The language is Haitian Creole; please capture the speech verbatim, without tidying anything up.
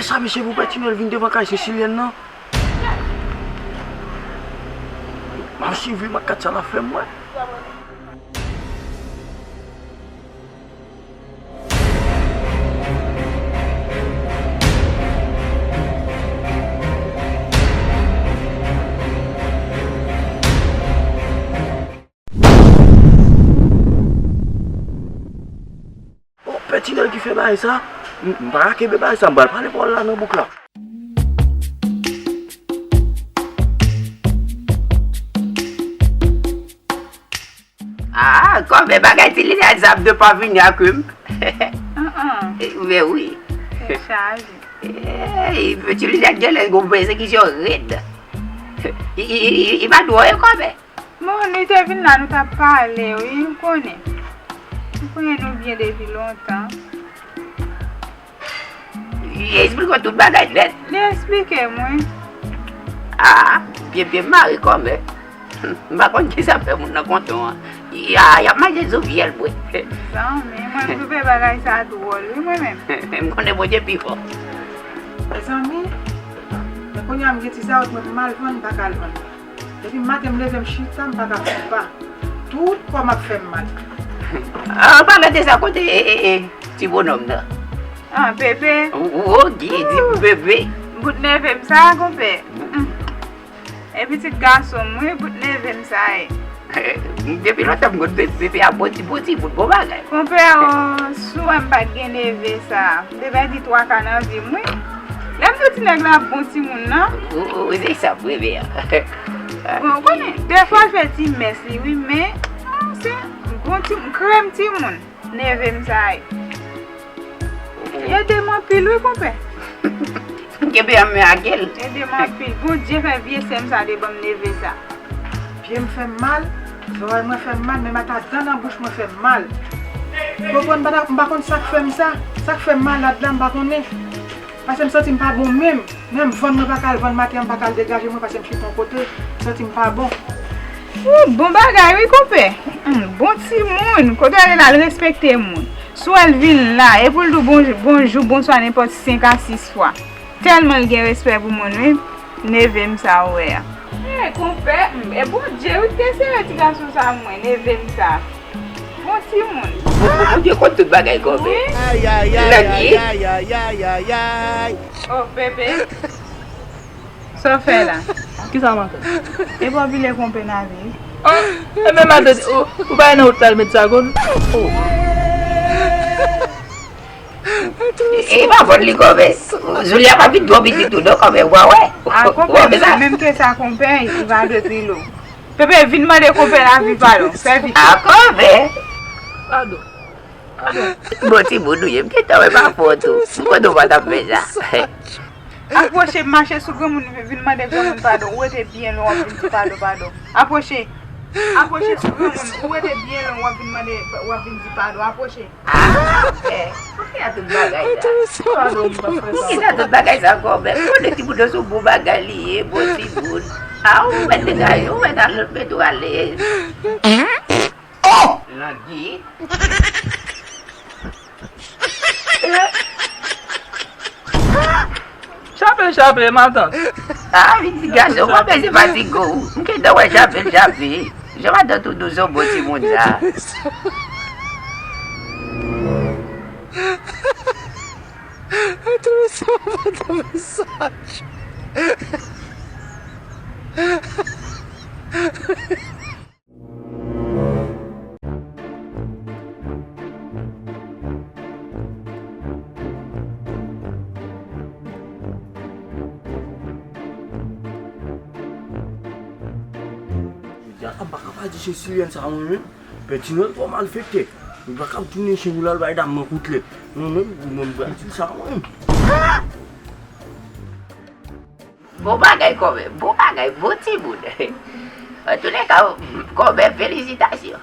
Sa mesye pou Pè Ti Nwèl vin devan kay Sesilyèn nan? M ap swiv li, m ap gad sa l ap fè m wè. Oh, Pè Ti Nwèl ki fè bagay sa? M, m pa ka kenbe bagay sa, m pral pale pawòl la nan bouk la. Ah, kòmè bagay ti linèt sa ap de pa vini ak m. An, an. Men wi. Tèt chaje. Ey, ti linèt genlè gon pèsekisyon rèd. I, i, i, i, i pa dwe kòmè. Bon, li te vin la, nou t ap pale, wi, m konnen. M konnen nou byen depi lontan. Li eksplike w tout bagay nèt. Li eksplike m, wi. Ah, pye, pye m mare kòmè. M pa konn kisa fè moun nan konton an. Y a, y ap manje sou fyèl, mwen. Zanmi, mwen, m twouve bagay sa dwòl, wi, mwen menm. M konnen Bondye pi fò. Mezanmi, men kounye a m gen ti zawòt mwen pou m al vann, m pa ka al vann. Depi maten m leve m chita, m pa ka fè pa. Tout kò m ap fè m mal. An palan de sa, kote, e, e, e, ti bonòm nan? Ah, bebe. Ou, ou, di, di bebe. Bout neve m sa, konpè. Mm. E pitit gason m, wi, bout neve m sa ye. Depi lontan m konn bebe, bebe a bon ti, bon ti bout, bon bagay. Konpè, o, si w wè m pa t gen neve sa, m te pèdi twa ka nan vi m, wi. Lè m di w ti nèg la bon timoun nan. Ou, ou, ou, se sa, bebe a. Bon, konnen, defwa l fè ti mès li, wi, men, ah, se bon ti, krèm timoun. Neve m sa ye. Ede m anpil wi, konpè. Kenbe an men ak el. Ede m anpil. Bondye fè vye sè m sa te ban m neve sa. Pye m fè m mal, zòrèy mwen fè m mal, menm ata dan nan bouch mwen fè m mal. Konprann, m pa ta, m pa konn sa k fè m sa. Sa k fè m malad la, m pa konnen. Paske m santi m pa bon menm. Menm vann mwen pa ka al vann maten an, m pa ka al degaje mwen paske m chita yon kote, m santi m pa bon. Ou bon bagay wi, konpè. Hmm, bon timoun. Kote w ale la, l respekte moun. Si w wè l vin la, e pou l di w bon, bonjou, bonswa nenpòt senk a sis fwa. Tèlman l gen respè pou moun, wi. Neve m sa ou wè a. Eh, konpè, hmm, e Bondye, wi, ki te sere ti gason sa mwen, neve m sa. Bon timoun. Bondye konn tout bagay, konpè. Wi. Ay, ay, ay, ay, ay, ay, ay, ay. Oh, bebe. Sa w fè la? Kisa m ap fè? E pa w vile konpè nan vi? Oh, e men matant, ou, ou pa nan wout la, l met sa konn. Oh. E, e pa vòt li konpè. Zoulia pa vin twò piti tou non, konpè, ou pa wè? A, konpè, menm ke sa, konpè, i va de pilo. Pepe, vin mande konpè lavi padon. Fè vit. A, konpè. Padon. Padon. Bon timoun ou ye, m gentan wè pa fòt ou. M konnen w pa t ap fè sa. Apwoche, mache sou granmoun, vin mande granmoun padon. Ou rete byen lwen, w ap vin di padon, padon. Apwoche. Apwoche sou granmoun, ou rete byen lwen, w ap vin mande, w ap vin di padon. Apwoche. Ah, eh, poukisa tout bagay sa? Padon, m pa fè sa. Poukisa tout bagay sa ankò menm? Konnen timoun nan se yon bon bagay li ye, bon timoun. Ah, ou mèt degaje, ou mèt al met ou alèz. Oh! Langi. Chape, chape, matant. Ah, vin ti gason, w ap bezwen fatige w. M gentan wè chape, chape. Jan matant ou dous, yon bon timoun sa. Jodi a, m pa ka pa di se Sirèn sa mwen menm. Pè Ti Nwèl twò malfektè. Li pa ka tounen chen pou l al bay dam nan kout lèt. Mwen menm, mwen pral di l sa mwen menm. Bon bagay, kòmè. Bon bagay, bon timoun. Antoulèka, kòmè, felisitasyon.